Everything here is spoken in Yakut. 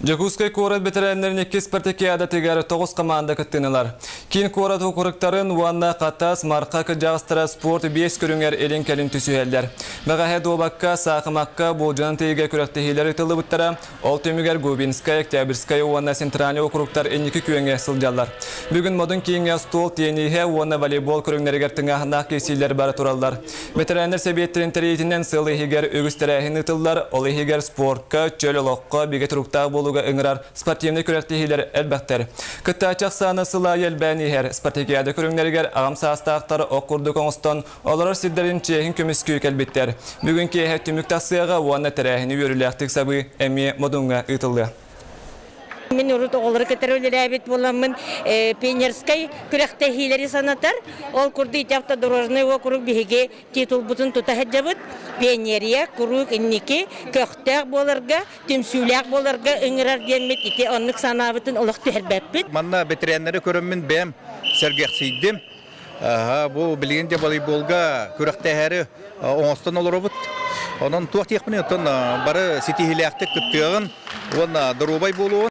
Дьокуускай куорат бэтэрээннэрин иккис спартакиадатыгар тоҕус команда кыттыыны ылар. Киин куорат уокуруктарын уонна Хатас, Марха кырдьаҕастара спорт биэс көрүҥэр илин-кэлин түсүһэллэр. Бэҕэһээ дуобакка, саахымакка, буулдьанан тыйыга күрэхтэһиилэр ыытыллыбыттара. Ол түмүгэр Губинскай, Октябрьскай уонна Центральнай уокуруктар инники күөҥҥэ сылдьаллар. Бүгүн Модун кииҥҥэ остуол тиэниһэ уонна волейбол көрүҥнэригэр тыҥааһыннаах киирсиилэр бара тураллар. Бэтэрээннэр сэбиэттэрин тэрийиитинэн сыл иһигэр үгүс тэрээһин ыытыллар, ол иһигэр спортка, чөл олоххо, бигэ туруктаах буолууга ыҥырар спортивнай күрэхтэһиилэр элбэхтэр. Кыттааччы ахсаана сыл аайы элбээн иһэр. Спартакиада көрүҥнэригэр аҕам саастаахтар ох курдук оҥостон, олорор сирдэрин чиэһин көмүскүү кэлбиттэр. Бүгүн киэһэ түмүк тахсыаҕа уонна тэрээһини үөрүүлээхтик сабыы эмиэ Модуҥҥа ыытыллыа. Мин урут оҕолору кытары үлэлээбит буоламмын пионерскай күрэхтэһиилэри санатар. Ол курдук ити автодорожный уокурук биһиги титулбутун тута сылдьабыт. Пионерия куруук инники көхтөөх буоларга, түмсүүлээх буоларга ыҥырар диэммит ити оннук санаабытын олох түһэрбэппит. Манна бэтэрээннэри көрөммүн бэйэм сэргэхсийдим. Бу билигин дьэ волейболга күрэхтэһээри оҥостон олоробут. Онон туох диэхпиний, оттон бары ситиһиилээхтик кыттыаҕын уонна доруобай буолуоҕун.